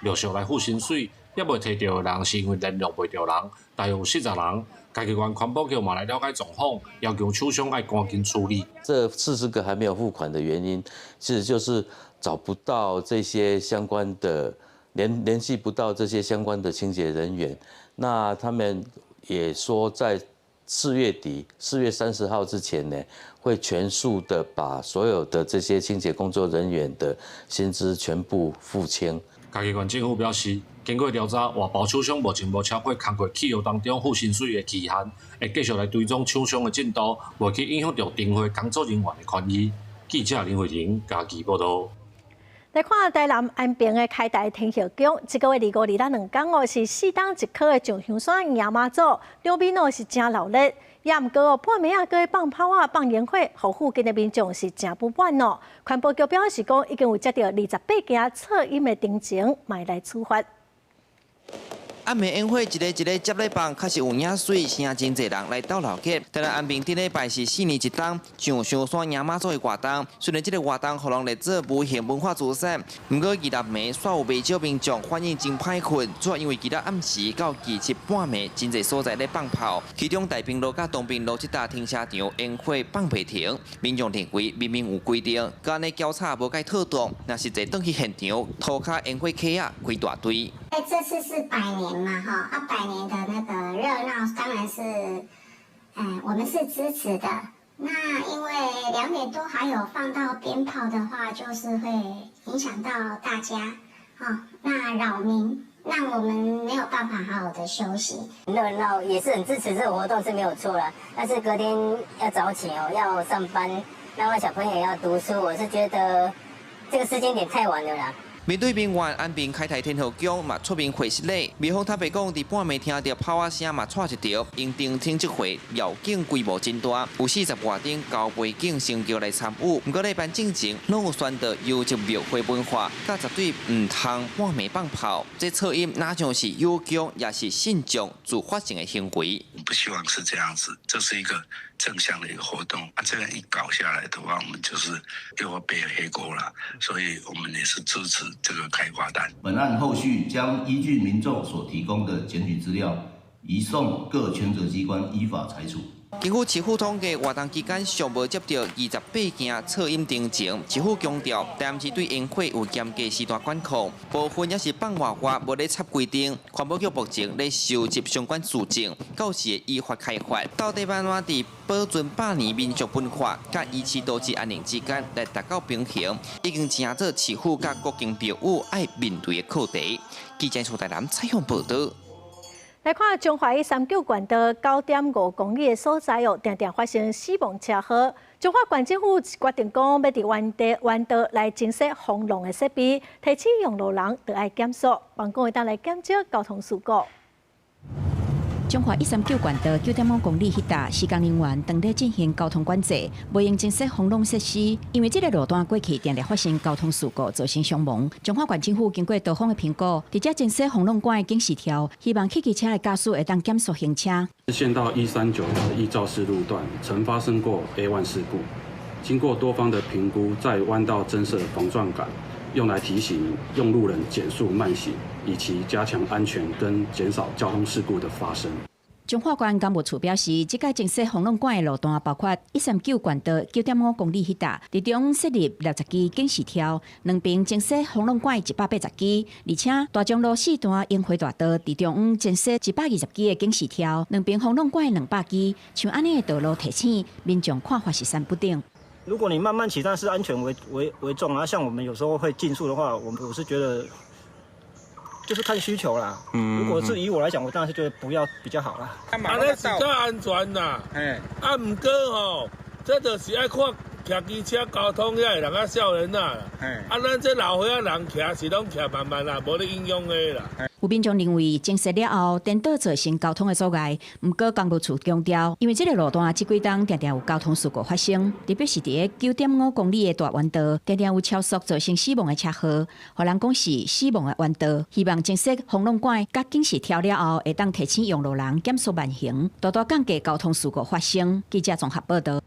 陸續來付薪水。猶未提著的人是因為聯絡袂著人，大約有40人。嘉義縣環保局嘛來了解狀況，要求廠商愛趕緊處理。
這40個還沒有付款的原因，其實就是找不到這些相關的聯繫不到這些相關的清潔人員。那他們也說，在4月底，4月30號之前呢，會全數的把所有的這些清潔工作人員的薪資全部付清。
嘉義縣政府表示，經過調查，外包廠商目前無超過工課契約當中付薪水的期限，會繼續來追蹤廠商的進度，袂去影響著燈會工作人員的權益。記者林慧婷嘉義報道。
來看台南安平的開台天后宮，這個月25日兩工哦，是四冬一顆的上香山迎媽祖，兩邊哦是誠熱鬧。也毋過哦，半暝仔閣放炮仔、放煙火，予附近的民眾是誠不滿哦。環保局表示講，已經有接著28件噪音的陳情，嘛會來處罰。
暗暝煙火一个一个接咧放，確實有影媠，吸引真濟人來鬥鬧熱。台南安平頂禮拜是4年一冬上象山迎媽祖的活動，雖然這个活動予人列做無形文化資產，毋過二六暝煞有袂少民眾反應真歹睏，主要因為今仔暗時到27半暝，真濟所在咧放炮，其中大平路佮東平路這搭停車場煙火放袂停，民眾認為明明有規定，閣按呢繳插無蓋妥當，若實際轉去現場，塗跤煙火客仔規大堆。
哎，這次是百年嘛，哈，啊，百年的那個熱鬧當然是，我們是支持的。那因為2點多還有放到鞭炮的話，就是會影響到大家，哈，那擾民，讓我們沒有辦法好好的休息。
熱鬧也是很支持這個活動是沒有錯啦，但是隔天要早起哦，要上班，那麼小朋友也要讀書，我是覺得這個時間點太晚了啦。
面對民怨，安平開台天后宮嘛出面回釋咧。廟方坦白講，佇半暝聽著炮仔聲嘛，掣一著，𪜶澄清這回廟景規模真大，有40外頂高背景神轎來參與。毋過禮拜進前，攏有宣導優質廟會文化，佮絕對毋通半暝放炮。這噪音若像是有強，也是信眾自發性的行為。
不希望是這樣子，這是一個正向的一個活動。啊，這樣一搞下來的話，我們就是又要背黑鍋了。所以我們也是支持這個開罰單。
本案後續將依據民眾所提供的檢舉資料，移送各權責機關依法裁處。
根據市府統計，活動期間上無接著28件噪音陳情。市府強調，台南市對煙火有嚴格時段管控，部分也是放外外無咧插規定。環保局目前咧收集相關書證，到時會依法開罰。到底按怎佇保存百年民俗文化佮維持都市安寧之間來達到平衡，已經成做市府佮各間廟宇愛面對的課題。記者蘇台南採訪報導。
來看彰化139縣道9.5公里的所在哦，定定發生死亡車禍。彰化縣政府決定講，欲佇彎地彎道來增設防浪的設備，提醒用路人著愛減速，望講會當來減少交通事故。
彰化139縣道9.5公里彼搭，施工人員當咧進行交通管制，無閒增設防浪設施，因為這个路段過去定定發生交通事故，造成傷亡。彰化縣政府經過多方的評估，佇遮增設防浪管的警示條，希望汽機車的駕駛會當減速行車。
縣道139的易肇事路段曾發生過 A1 事故，經過多方的評估，在彎道增設防撞桿，用來提醒用路人減速慢行，以期加強安全跟減少交通事故的發生。
彰化縣工務處表示，這屆增設防浪管的路段包括139縣道9.5公里彼搭，佇中設立60支警示條，兩邊增設防浪管180支，而且大彰路四段榮輝大道佇中央增設120支的警示條，兩邊防浪管200支。像按呢的道路提醒民眾看法是三不等。
如果你慢慢騎，但是安全為重啊。像我們有時候會競速的話，我是覺得。就是看需求啦。如果是以我來講，我當然是覺得不要比較好啦。
按呢是較安全啦。啊，毋過吼，這就是愛看騎機車交通遐的人較少年仔啦。啊，咱這老歲仔人騎是攏騎慢慢啦，無咧影響的啦。
有民眾認為增設了後，顛倒造成交通的阻礙。毋過工務處強調，因為這个路段這幾冬定定有交通事故發生，特別是佇9.5公里的大彎道，定定有超速造成死亡的車禍，予人講是死亡的彎道。希望增設防浪管佮警示條了後，會當提醒用路人減速慢行，大大降低交通事故發生。記者綜合報導。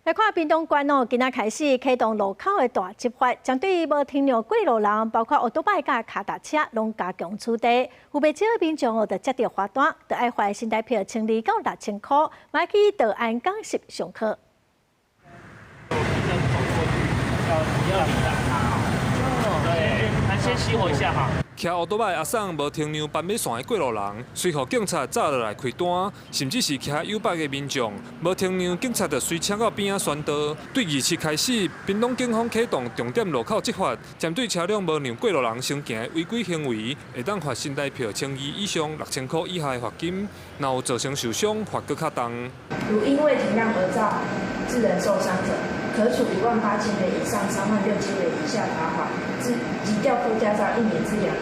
來看屏東縣哦，今仔開始啟動路口的大執法，針對無停讓過路人，包括歐多擺佮跤踏車，攏加強取締。有袂少民眾哦，就接著罰單，著愛罰新台票1200到6000箍，嘛去道安講習上課。
要禮讓他哦，對，那先熄火一下哈。
騎歐多擺阿桑無停讓斑馬線的過路人，隨予警察紮落來開單，甚至是騎YouBike的民眾無停讓，警察就隨車到邊仔宣導。對27開始，屏東警方啟動重點路口執法，針對車輛無讓過路人先行的違規行為，會當罰新台票1200以上6000箍以下的罰金，若有造成受傷，罰閣較重。
如因為停讓而造致人受傷者，可處18,000元以上36,000元以下罰款，及吊扣駕照1年至2年；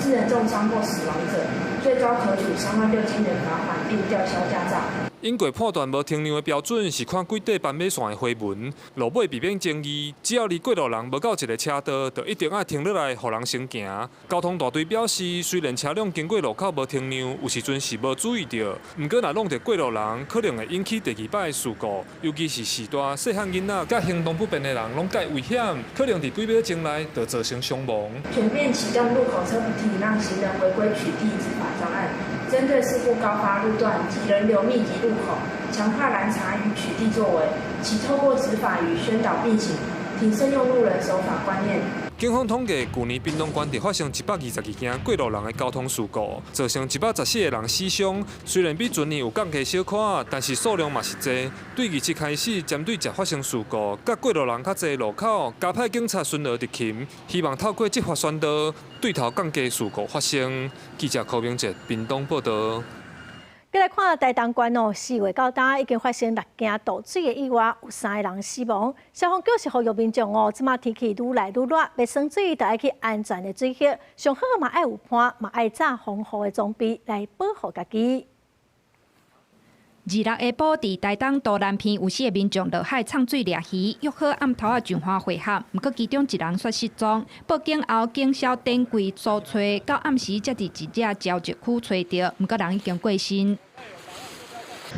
致人重傷或死亡者，最高可處36,000元罰款並吊銷駕照。
英國判斷無停讓的標準是看幾塊斑馬線的花紋，路尾避免爭議。只要離過路人無夠一個車道，就一定愛停落來，予人先行。交通大隊表示，雖然車輛經過路口無停讓，有時陣是無注意著，毋過若挵著過路人，可能會引起第二擺的事故。尤其是序大細漢囡仔佮行動不便的人，攏較危險，可能佇幾秒鐘內就造成傷亡。
全面啟動路口車不停讓行人違規取締執法專案。針對事故高發路段及人流密集路口，強化攔查與取締作為，期透過執法與宣導並行，提升用路人守法觀念。
警方統計，舊年屏東縣就發生122件過路人的交通事故，造成114個人死傷。雖然比前年有降低小可，但是數量嘛是濟。對27開始，針對這發生事故、佮過路人較濟路口，加派警察巡邏執勤，希望透過執法宣導，對頭降低事故發生。記者柯明哲屏東報導。
閣來看台東縣哦，4月到今已經發生六件墮水的意外，有三个人死亡。消防局是呼籲民眾哦，這馬天氣愈來愈熱，欲耍水就愛去安全的水域，上好嘛愛有伴，嘛愛紮防護的裝備來保護家己。
26下晡，佇台東都蘭鼻有四个民眾落海藏水掠魚，約好暗頭仔上岸會合，毋過其中一人煞失蹤。報警後，警消展開搜揣，到暗時才佇一隻礁石區揣著，毋過人已經過身。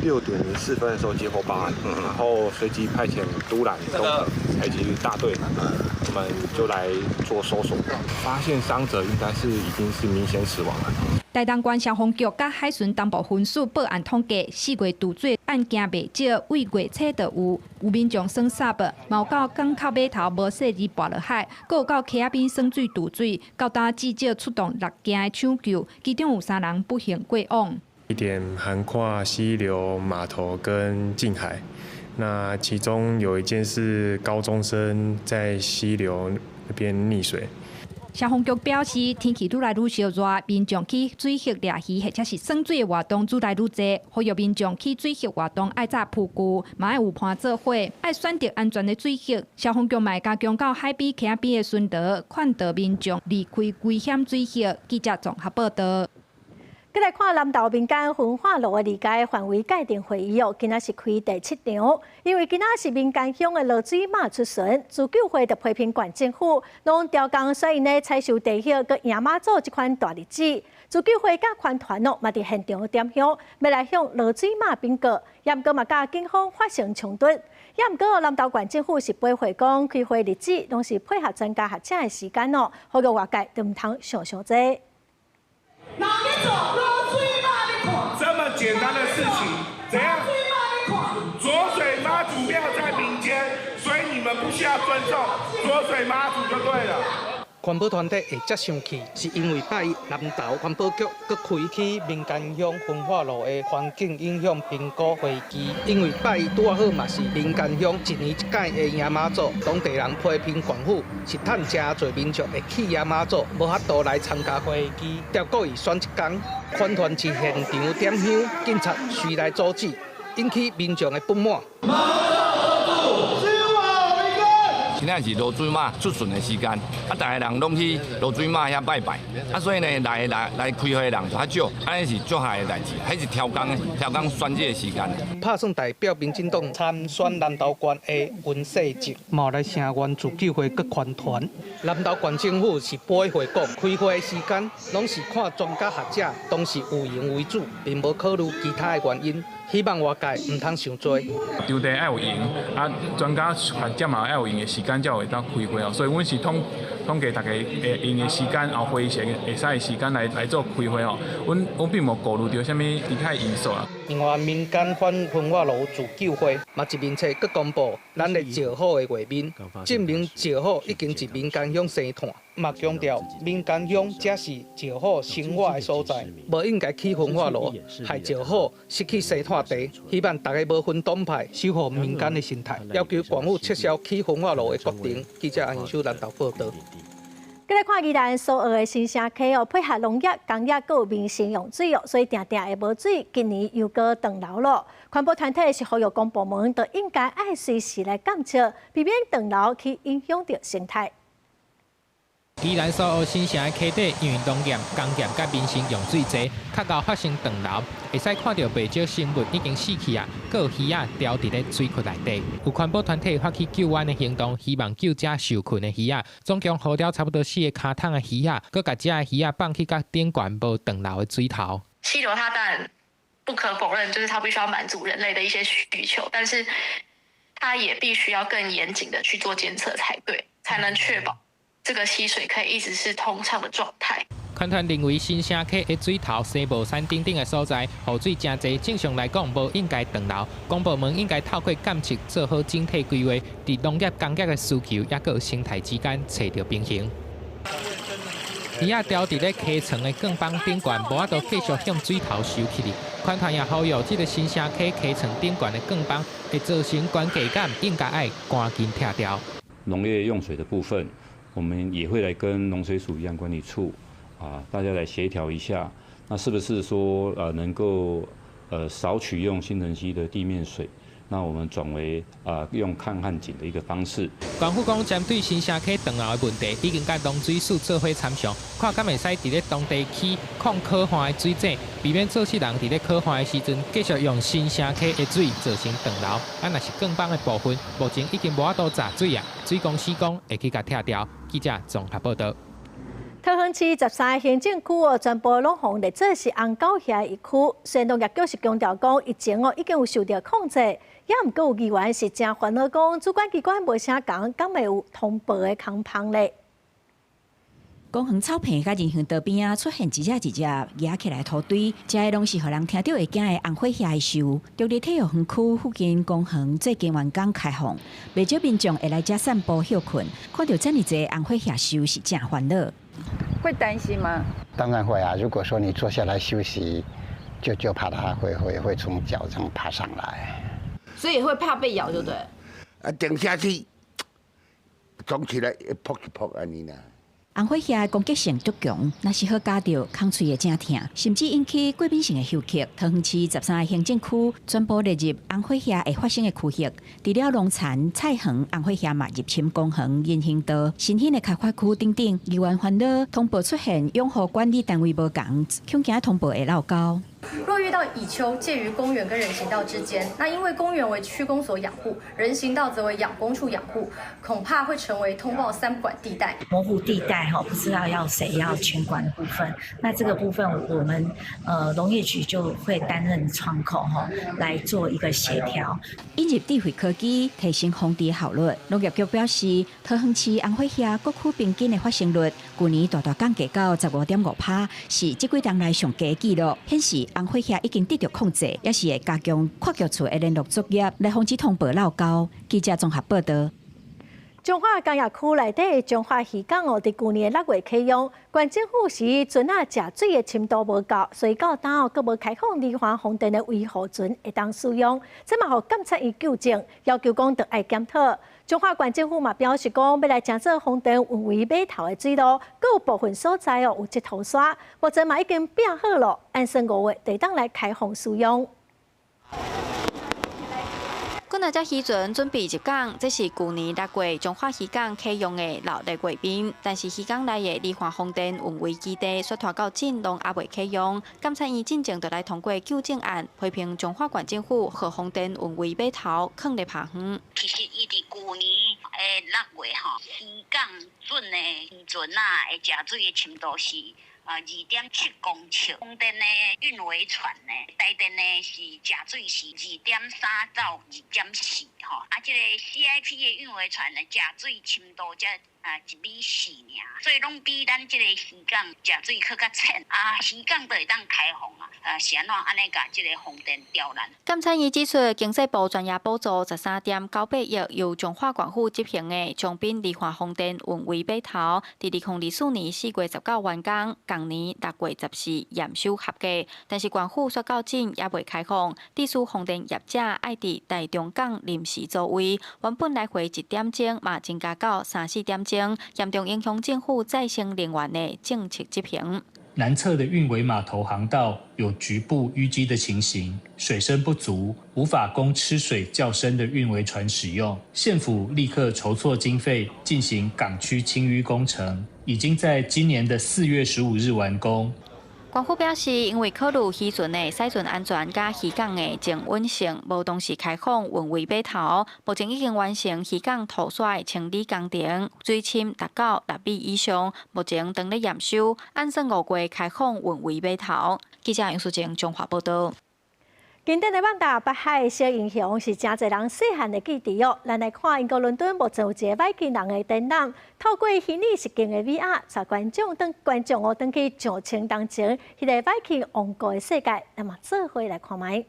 6點04分的時候接獲報案，然後隨即派遣都蘭、東河以及大隊，我們就來做搜索，發現傷者應該是已經是明顯死亡了。
台東縣消防局佮海巡東部分署報案統計，4月墮水案件袂少，對月初就有有民眾耍 SUP，嘛有到港口碼頭無細膩跋落海，閣有到溪仔邊耍水墮水，到今至少出動六件的搶救，其中有三人不幸過往。
地點涵括溪流、碼頭跟近海，那其中有一件是高中生在溪流那邊溺水。
消防局表示，天氣愈來愈燒熱，民眾去水域掠魚或者是耍水的活動愈來愈濟，呼籲民眾去水域活動愛紮浮具，嘛愛有伴做伙，愛選擇安全的水域。消防局嘛會加強到海邊、溪仔邊的巡邏，勸導民眾離開危險水域。記者綜合報導。
閣來看南投民間焚化爐的二階範圍界定會議哦，今仔是開第七場，因為今仔是民間鄉的濁水媽出巡，自救會就批評縣政府攏刁工選𪜶咧採收地葉閣迎媽祖這款大日子，自救會佮環團哦嘛佇現場點香，欲來向濁水媽稟告，也毋過嘛佮警方發生衝突，也毋過南投縣政府是回覆講開會日子攏是配合專家學者的時間哦，呼籲外界都毋通想傷濟。
這麼簡單的事情，怎樣？濁水媽祖廟在民間，所以你們不需要尊重濁水媽祖就對了。
環保團體會遮生氣，是因為拜一南投環保局閣開起民間鄉焚化爐的環境影響評估會議，因為拜一拄仔好嘛是民間鄉一年一擺的迎媽祖，當地人批評縣府是趁誠濟民眾會去迎媽祖，無法度來參加會議，才故意選這工。環團佇現場點香，警察隨來阻止，引起民眾的不滿。
今仔是濁水媽出巡的時間，啊，逐个人攏去濁水媽遐拜拜，啊，所以呢，來來來開會的人就較少，按呢是足害的代誌，彼是刁工刁工選這个時間。
拍算代表民進黨參選南投縣的溫世哲，嘛來聲援自救會閣環團。南投縣政府是回覆講，開會的時間攏是看專家學者當時有閒為主，並無考慮其他的原因。希望外界毋通傷濟。
場地愛有閒，啊，專家學者嘛愛有閒的時間才會當開會哦。所以阮是統統計大家會閒的時間，後會議會使的時間來來做開會哦。阮阮並無顧慮著啥物其他因素啦。
另外，民間反焚化爐自救會嘛一面冊閣公布咱的石虎的畫面，證明石虎已經是民間鄉生態，嘛強調民間鄉才是石虎生活的所在，無應該起焚化爐，害石虎失去生態地。希望大家無分黨派，守護民間的生態，要求縣府撤銷起焚化爐的決定。記者安秀南投報導。
閣來看宜蘭蘇澳的新城溪哦，配合農業、工業閣有民生用水哦，所以定定會無水。今年又閣斷流咯。環保團體是呼籲公部門都應該愛隨時來監測，避免斷流去影響著生態。
宜蘭蘇澳新城的溪底，因為農業、工業佮民生用水濟，較𠢕發生斷流，會使看著袂少生物已經死去啊，閣有魚仔牢佇咧水窟內底。有環保團體發起救援的行動，希望救遮受困的魚仔。總共捕著差不多四个跤桶的魚仔，閣共遮的魚仔放去較頂懸無斷流的水頭。
溪流它當然不可否認，就是它必須要滿足人類的一些需求，但是它也必須要更嚴謹的去做監測才對，才能確保這個溪水可以一直是通暢的狀態。
環團認為新城溪的水頭、西帽山等等的所在，雨水誠濟，正常來講無應該斷流。公部門應該透過監測做好整體規劃，佇農業工業的需求抑閣生態之間揣著平衡。魚仔牢佇咧溪床的鋼板頂懸，無法度繼續向水頭收起去。環團也呼籲，這个新城溪溪床頂懸的鋼板會造成懸架感，應該愛趕緊拆掉。
農業用水的部分，我們也會來跟農水署漁岸管理處啊，大家來協調一下，那是不是說能夠少取用新城溪的地面水？那我們轉為啊用抗旱井的一個方式。
縣府講，針對新城溪斷流的問題，已經佮農水署做伙參詳，看敢會使佇咧當地起抗渴旱的水井，避免做事人佇咧渴旱的時陣繼續用新城溪的水造成斷流。啊，若是鋼板的部分，目前已經無法度閘水啊，水公司講會去共拆掉。記者綜合報導。
桃園市13個行政區哦，全部攏予列做是紅狗蟻疫區。雖然農業局是強調講，疫情哦已經有受著控制，也毋過有議員是誠煩惱，講主管機關無啥講，敢會有通報的空芳咧？
公園草坪佮人行道邊仔出現一隻一隻壓起來土堆，這个攏是予人聽著會驚的紅火蟻獸。獨立體育園區附近公園最近完工開放，袂少民眾會來遮散步歇睏，看著遮爾濟紅火蟻獸是誠煩惱。
會擔心嗎？
當然會啊！如果說你坐下來休息，就怕它會從腳上爬上來，
所以會怕被咬，就對。
啊，定下去，裝起來一撲一撲按呢啦。
紅火蟻攻擊性足強，若是予咬著，空喙會誠疼，甚至引起過敏性的休克。桃園市13個行政區全部列入紅火蟻會發生的區域，除了農田、菜園，紅火蟻嘛入侵公園、人行道、新興的開發區等等。議員煩惱通報出現養護管理單位無仝，恐驚通報會落勾。
若遇到蟻丘介於公園跟人行道之間，那因為公園為區公所養護，人行道則為養工處養護，恐怕會成為通報三不管地帶。
模糊地帶哈，不知道要誰要全管的部分，那這個部分我們農業局就會擔任窗口哈，來做一個協調。
引入智慧科技，提升防治效率。農業局表示，桃園市紅火蟻各區平均的發生率，舊年大大降低到15.5%，是這幾冬來上低紀錄，顯示紅火蟻已經得著控制，也是會加強跨局處的聯絡作業，來防止通報落勾。記者綜合報導。
彰化工業區內底的彰化漁港哦，佇舊年6月啟用，縣政府是船仔食水的深度無夠，所以到今哦，閣無開放離岸風電的維護船會當使用，這嘛予監察院糾正，要求講著愛檢討。彰化縣政府嘛表示講，欲來成做風電運維碼頭的水路，閣有部分所在哦有積土沙，目前嘛已經拼好了，按算5月就會當來開放使用。
幾若隻漁船準備入港，這是舊年6月彰化漁港啟用的老熱月面，但是漁港內的離岸風電運維基地卻拖到今攏猶未啟用。監察院進前就來通過糾正案，批評彰化縣政府予風電運維碼頭囥咧拍風。
其實伊佇舊年的6月吼，漁港準的漁船仔的食水的深度是2.7公尺，風電的運維船呢，台電的是食水是2.3到2.4吼，啊，這个 CIP 的運維船呢，食水深度才1.4米爾，所以攏比咱這个漁港食水閣較淺，啊，漁港就會當開放啊，是按怎按呢共這个風電刁難？
監察院指出，經濟部專業補助13.98億，由彰化縣府執行的長濱離岸風電運維碼頭，佇2024年4月19完工，仝年6月14驗收合格，但是縣府煞到今猶未開放，致使風電業者愛佇台中港臨時租位，原本來回一點鐘嘛增加到3、4點鐘，嚴重影響政府再生能源的政策執行。
南側的運維碼頭航道有局部淤積的情形，水深不足，無法供吃水較深的運維船使用。縣府立刻籌措經費進行港區清淤工程，已經在今年的4月15日完工。
官府表示，因為考慮漁船的駛船安全佮漁港的靜穩性，無同時開放運維碼頭。目前已經完成漁港塗刷的清理工程，水深達到6米以上。目前正咧驗收，按算5月開放運維碼頭。記者楊淑靜綜合報導。
經典的萬達北海小英雄是誠濟人細漢的記憶哦。咱來看英國倫敦目前有一个維京人的展覽，透過虛擬實境的 VR，帶觀眾轉觀眾哦，轉去上千年前彼个維京王國的世界。那麼做伙來看覓。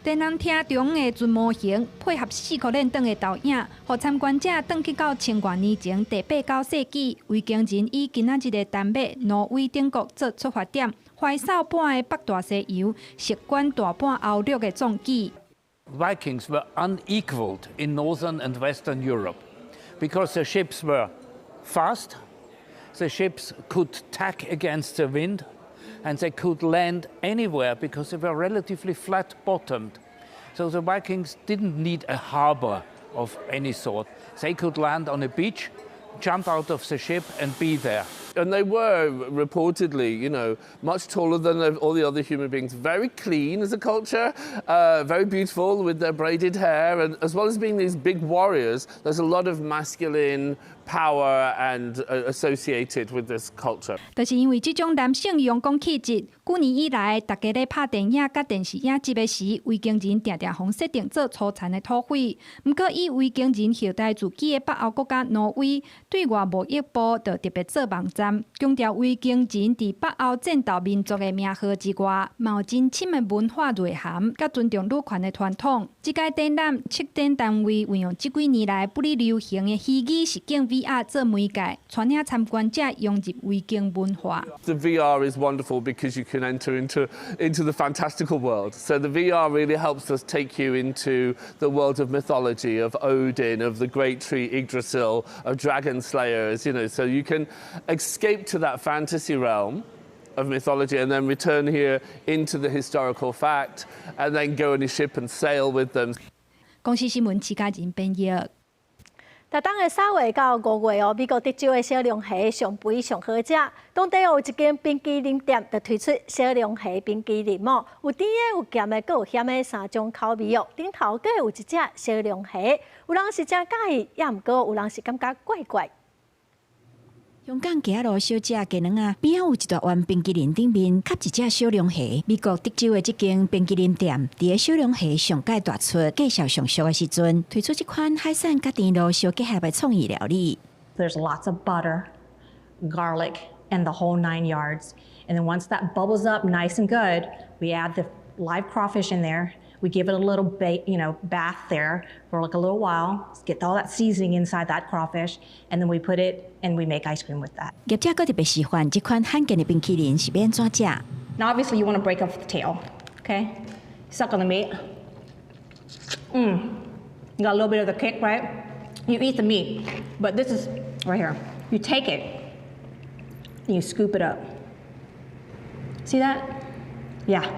展覽廳中的船模型配合四箍連轉的投影，予參觀者轉去到千外年前第八九世紀，維京人以今仔日的丹麥、挪威等國做出發點，橫掃半个北大西洋，席捲大半歐陸的壯舉。
Vikings were unequaled in northern and western Europe because the ships were fast, the ships could tack against the wind, and they could land anywhere because they were relatively flat-bottomed. So the Vikings didn't need a harbor of any sort. They could land on a beach, jump out of the ship and be there.
And they were reportedly much taller than all the other human beings, very clean as a culture, very beautiful with their braided hair, and as well as being these big warriors, there's a lot of masculine power and associated with this culture.
就是因為這種男性陽剛氣質，幾年以來，大家咧拍電影佮電視影集的時，維京人定定予設定做粗殘的土匪。毋過以維京人後代自居的北歐國家挪威，對外貿易部就特別做網站，強調維京人佇北歐戰鬥民族的名號之外，嘛有真深的文化內涵，佮尊重女權的傳統。這屆展覽策展單位運用這幾年來不哩流行的虛擬實境 VR 做媒介，帶領參觀者融入維京文化。
The VR is wonderful because you can enter into the fantastical world. So the VR really helps us take you into the world of mythology, of Odin, of the great tree Yggdrasil, of dragon slayers, so you can escape to that fantasy realm of mythology and then return here into the historical fact and then go on a ship and sail with them.
公視新聞徐家仁編譯。
逐冬的3月到5月哦，美國德州的小龍蝦上肥上好食。當地有一間冰淇淋店就推出小龍蝦冰淇淋哦，有甜的、有鹹的、閣有鹹的三種口味哦。頂頭閣有一隻小龍蝦，有人是誠佮意，也毋過有人是感覺怪怪。
香港街仔路小食雞卵仔，邊仔有一大碗冰淇淋，頂面蓋一隻小龍蝦。美國德州的這間冰淇淋店，佇个小龍蝦上蓋大出、價數上俗的時陣，推出這款海產佮甜露相結合的創意料理。
There's lots of butter, garlic, and the whole nine yards. And then once that bubbles up nice and good, we add the live crawfish in there. We give it a little bath there for like a little while, get all that seasoning inside that crawfish, and then we put it and we make ice cream with that.
業者閣特別示範這款罕見的冰淇淋是欲按怎食。
Now, obviously, you want to break off the tail, okay? Suck on the meat. You got a little bit of the kick, right? You eat the meat, but this is right here. You take it and you scoop it up. See that? Yeah.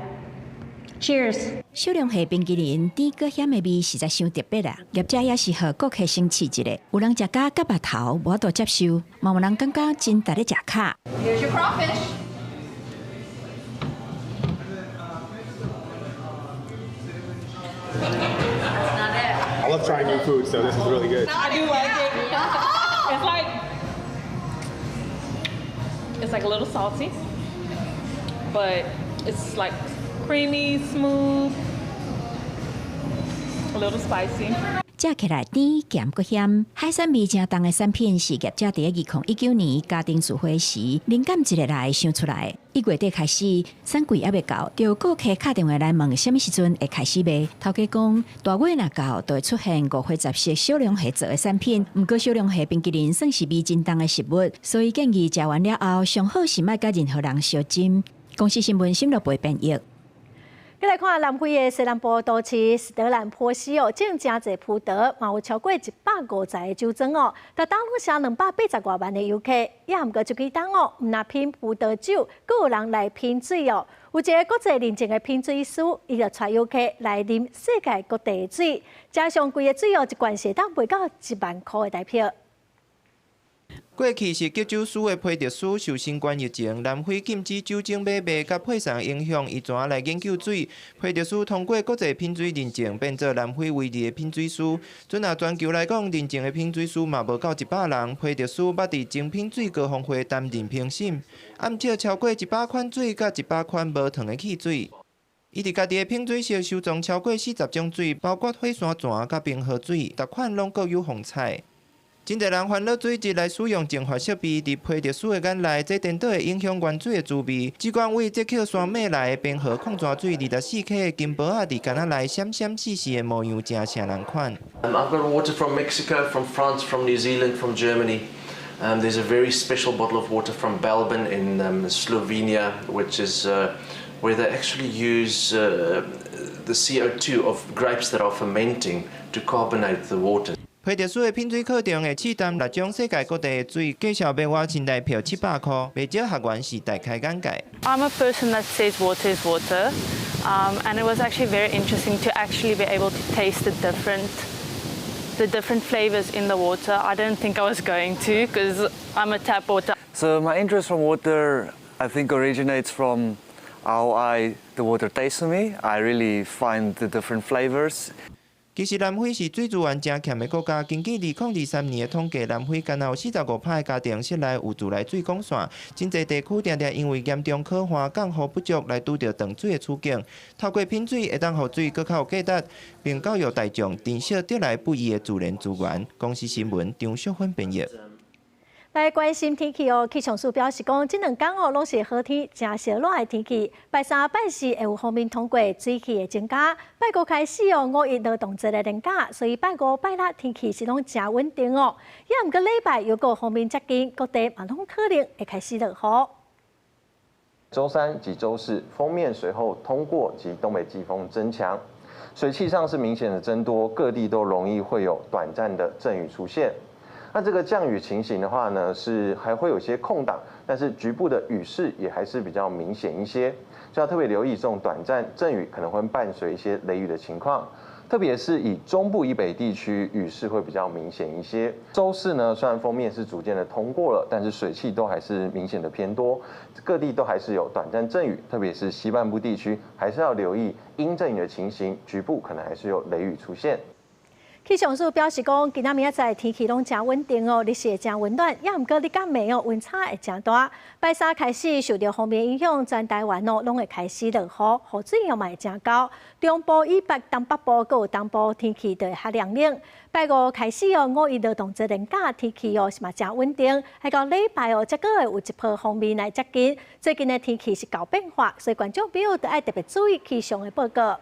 Cheers.
小龍蝦冰淇淋甜閣鹹的味實在傷特別啦！業者也是予顧客先試一下，有人食甲結目頭無法度接受，嘛有人感覺真值咧食卡。
Here's your crawfish.
That's not it. I love trying new food, so this is really good.
I do like it. It's like a little salty, but it's like creamy, smooth, a little spicy.
食起來甜鹹閣鹹，海產味誠重的產品是業者佇2019年家庭聚會時靈感一个來想出來。1月底開始，產季猶未到，就有顧客敲電話來問啥物時陣會開始賣。頭家講大月若到，就會出現五花雜色小龍蝦做的產品。毋過小龍蝦冰淇淋算是味真重的食物，所以建議食完了後，上好是莫佮任何人相斟。公視新聞沈樂培編譯。
來看南非的西南部都市斯德蘭波斯哦，種誠濟葡萄，嘛有超過150个酒莊哦。逐冬攏收280外萬的遊客，也毋過這幾冬哦，毋若品葡萄酒，閣有人來品水哦。有一个國際認證的品水師，伊就帶遊客來啉世界各地的水，加上貴的水哦，一罐會當賣到1萬箍的台票。
過去是級酒師的皮特斯受新冠疫情、南非禁止酒精買賣佮配送影響，伊轉來研究水。皮特斯通過國際品水認證，變做南非唯一的品水師。準若全球來講，認證的品水師嘛無夠100人。皮特斯捌佇精品水高峰會擔任評審，暗測超過100款水佮100款無糖的汽水。伊佇家己的品水室收藏超過40種水，包括火山泉佮冰河水，逐款攏各有風采。真濟人煩惱水質來使用淨化設備，佇皮特斯的眼內，這顛倒會影響原水的滋味。這款為捷克山脈來的冰河礦泉水，24 K 的金箔仔佇罐仔內閃閃爍爍的模樣，誠穢人款。
I've got water from Mexico, from France, from New Zealand, from Germany. There's a very special bottle of water from Belbin in Slovenia, which is where they actually use the CO2 of grapes that are fermenting to carbonate the water.
皮特斯的品水課程會試淡六種世界各地的水，介紹賣偌新台票700箍，袂少學員是大開眼界。
I'm a person that says water is water, and it was actually very interesting to actually be able to taste the different flavors in the water. I didn't think I was going to because I'm a tap water.
So my interest from water, I think, originates from how the water tastes to me. I really find the different flavors.
其實南非是水資源誠欠的國家。根據2023年的統計，南非干焦有45%的家庭室內有自來水管線。真濟地區定定因為嚴重乾旱、降雨不足來拄著斷水的處境。透過品水，會當予水閣較有價值，並教育大眾珍惜得來不易的自然資源。公視新聞張淑芬編譯。
來關心天氣哦，氣象署表示講，這兩工哦攏是好天，誠燒熱的天氣。拜三、拜四會有鋒面通過，水汽會增加。拜五開始哦，五一勞動節的連假，所以拜五、拜六天氣是攏誠穩定哦。也毋過禮拜又閣鋒面接近，各地嘛攏可能會開始落雨。
週三及週四，鋒面隨後通過及東北季風增強，水汽上是明顯的增多，各地都容易會有短暫的陣雨出現。那這個降雨情形的話呢，是還會有些空檔，但是局部的雨勢也還是比較明顯一些，就要特別留意這種短暫陣雨可能會伴隨一些雷雨的情況，特別是以中部以北地區雨勢會比較明顯一些。週四呢，雖然鋒面是逐漸的通過了，但是水汽都還是明顯的偏多，各地都還是有短暫陣雨，特別是西半部地區還是要留意陰陣雨的情形，局部可能還是有雷雨出現。
氣象署表示講，今仔明仔載天氣攏誠穩定哦，日時會誠溫暖，也毋過日佮暝哦溫差會誠大。拜三開始受著鋒面影響，全台灣哦攏會開始落雨，雨水量嘛會誠厚。中部以北、東北部閣有東部天氣就會較涼冷。拜五開始哦，五一勞動節連假天氣哦是嘛誠穩定，還到禮拜哦，才閣會有一波鋒面來接近。最近的天氣是𠢕變化，所以觀眾朋友著愛特別注意氣象的報告。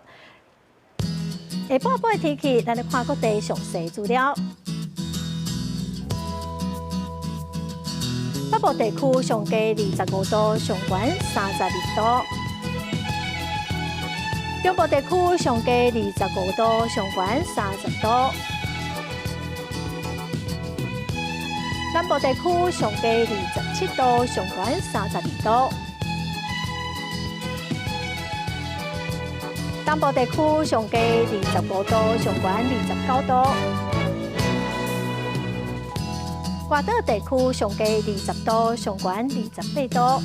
下半晡的天氣，咱來看各地詳細資料。北部地區上低25度，上懸32度。中部地區上低25度，上懸30度。南部地區上低27度，上懸32度。東部地區上低25度，上懸29度。外島地區上低20度，上懸28度。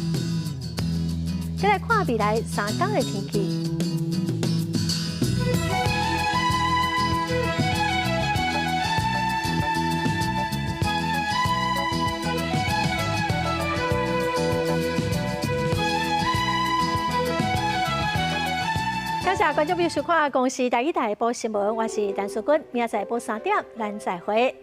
再來看未來3工的天氣。感謝觀眾朋友收看《公視台語台報新聞》，我是陳淑君，明仔載晡3點，咱再會。